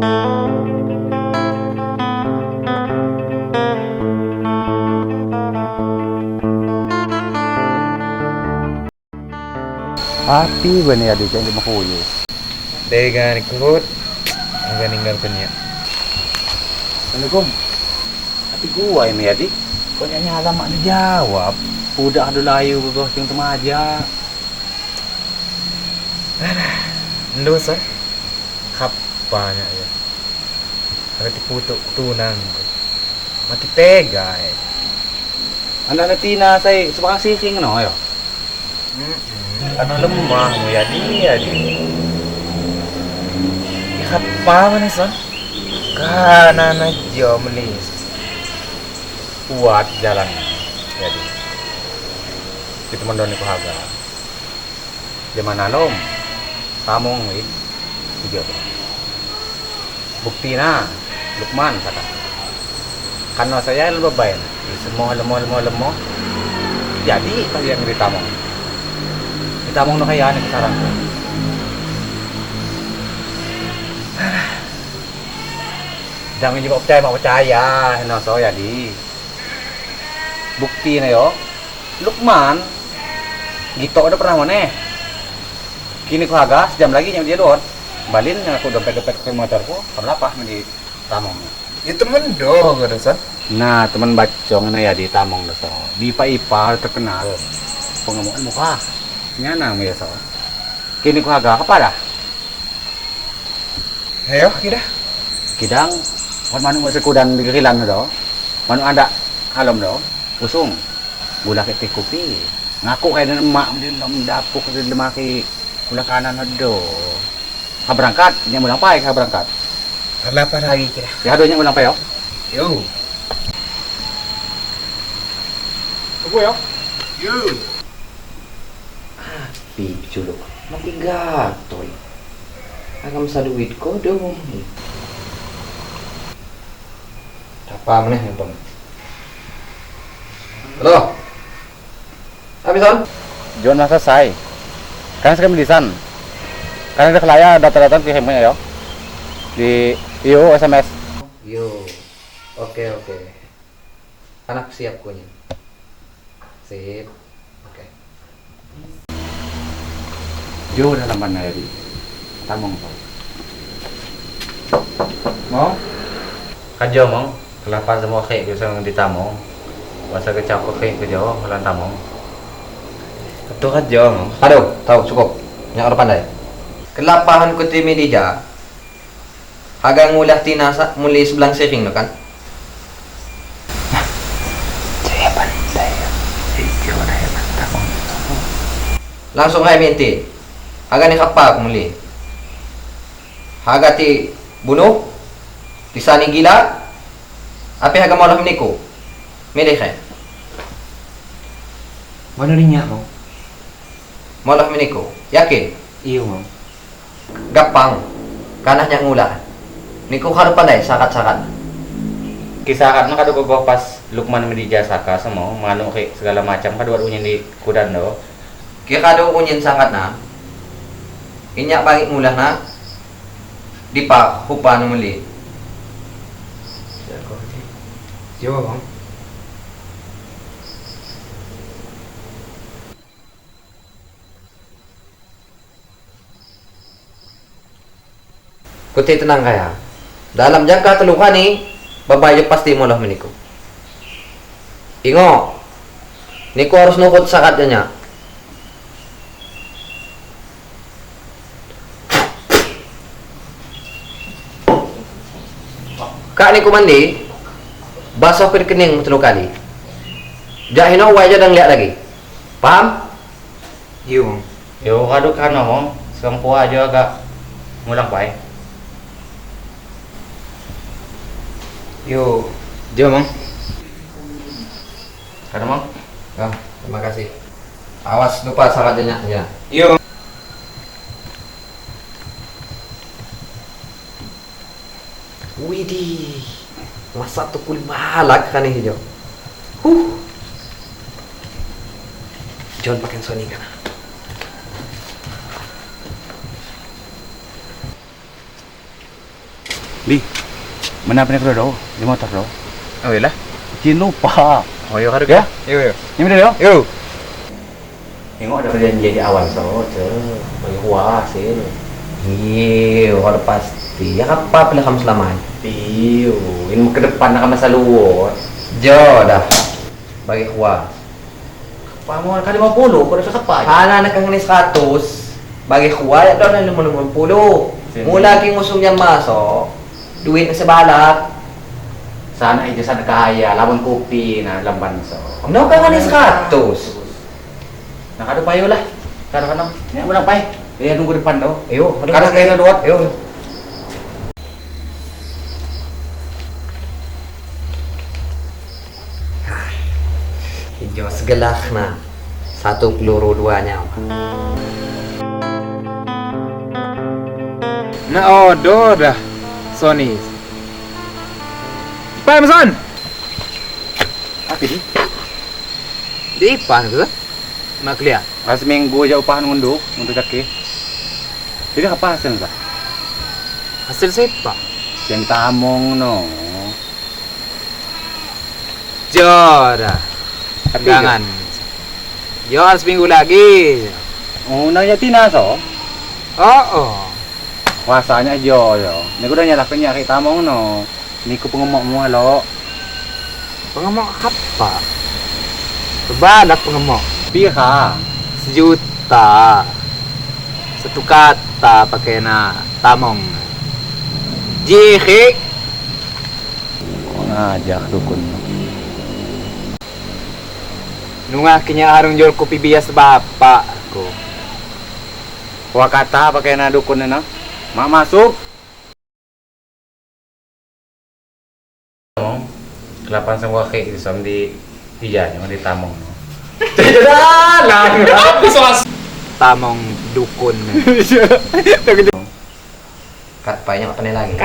Api bener ya di jangan makuyu. Dengan ikut agak ninggalkan ya. Assalamualaikum. Tapi gua ini ya di. Kok nyala mak dijawab. Udah ada layu gua cing temaja. Ndo sah. Kapanya ya. Ada diputuk tunang. Mati tega ya. Anda Tina saya sepakang sising no yo. Karena lemah ya dia dia. Ya apa mana son? Karena aja melis. Kuat jalan ya di. Kita mendoni kuhaga. Zaman alom tamong wi tiga. Bukti na Lukman kata. Karena saya lebih baik. Semua lemah. Jadi pas yang ditamong. Ditamong no kaya nih kesarang. Jangan juga percaya mak percaya, no so ya di. Bukti na yo, Lukman, gitu udah pernah mana? Kini ku haga sejam lagi nyam dia doon. Balin yang aku dompet-dompet ke motorku, berapa di tamong. Ya temen dong, ada. Nah temen bacong na ya di tamong do so. Di IPA terkenal pengemukan muka. Nyana ya so. Kini ku haga apa dah? Ayo kita. Kidang, wan manu sekudan di gerilan do. Manu ada alom do. Usung. Gula ke kopi. Ngaku kayak emak di dapuk di lemaki gula kanan do. Ha berangkat, nya mulang pai ha berangkat. Apa lagi kira? Ya adonya mulang pai yo. Yo. Tunggu yo. Yo. Api culuk mati gatoy. Agam sa duit ko dong. Apa meneh handphone? Halo. Habis on? Juan masa selesai. Karena sekarang di san. Karena ada kelaya data-data kirimnya yo. Di iyo SMS. Yo. Oke. Anak siap kunya. Sip. Oke. Jo dalam mana ya di tamong kau. Mau? Kajo mong. Kelapa semua kayak bisa di tamong. Masa kecap ke ke jauh lan tamong. Itu kajo mong. Aduh, tahu cukup. Yang orang pandai. Kelapahan ku timi dija. Haga ngulah tina muli sebelang sering no kan? Saya pandai. Jo tamong. Langsung hai minti. Haga ni apa aku muli. Haga ti bunuh. Tisani gila. Api haga malah meniku. Milih kan? Mana rinya mau? Malah meniku. Yakin? Iyo mau. Gampang. Kanahnya ngulah. Niku harus pandai sakat-sakat. Kisah karena kado gogoh pas Lukman medija saka semua manuk ke segala macam kado unyin di kudan do. Kira kado unyin sakat na. Inyak bagi ngulah na. Dipak hupan muli. Yo bang. Kuti tenang kaya. Dalam jangka 3 ni, babayo pasti mulah meniku. Ingo, niku harus nukut sakatnya. Kak niku mandi, basuh kening 3 kali. Jahino wajah dan lihat lagi. Paham? Yo. Yo kado kan ngomong, semua aja agak ngulang pai. Yo, jo mang. Kada mang? Ah, terima kasih. Awas lupa syaratnya ya. Yo. Widih, masa tukul balak kan ini jo. John pakai Sony kan. Bi, mana apa nih do? Di motor do. Oh iya lah. Jin lupa. Oh iya harus Ya? Yo yo. Ini udah yo. Yo. Tengok ada perjanjian di awal so, ce. Bagi kuah hasil. Iya, kalau pasti. Ya apa pilih kamu selama ini? Iyo, ini ke depan nak masa luwut. Jo dah. Bagi kuah. Pamuan kali 50, kau dah sepa. Hana nak kang 100. Bagi kuah ya dah 50. Sini. Mula king usungnya masuk. Duit na sebalak. Sana aja sana kaya, lawan kopi nah lamban so. No kang 100. Nah kado payo lah. Kado kano. Ini menang pay. Ya nunggu depan do. Ayo, Karena kayaknya duat. Ayo. Hijau segelah nah. Satu peluru dua nyawa. Nah odo dah. Sony. Cepat Son. Apa ini? Di depan ke? Mak lihat. Pas minggu aja upah ngunduh untuk kaki. Jadi apa hasil sah? Hasil siapa? Yang tamong no. Jo dah. Tapi Jangan. Jo harus minggu lagi. Oh, nanya Tina so. Oh oh. Rasanya jo jo. Niku udah nyala penyakit tamong no. Niku pengemokmu halo. Pengemok apa? Kebalak pengemok. Pira. Sejuta. Satu kata pakai na tamong. Jihik. Kok ngajak dukun. Nungah kinya arung jual kopi bias bapak aku. Wah kata pakai na dukun na. Mak masuk. Kelapan semua ke sam di iya yang di tamong. Tamong dukun. Kat paynya apa nih lagi?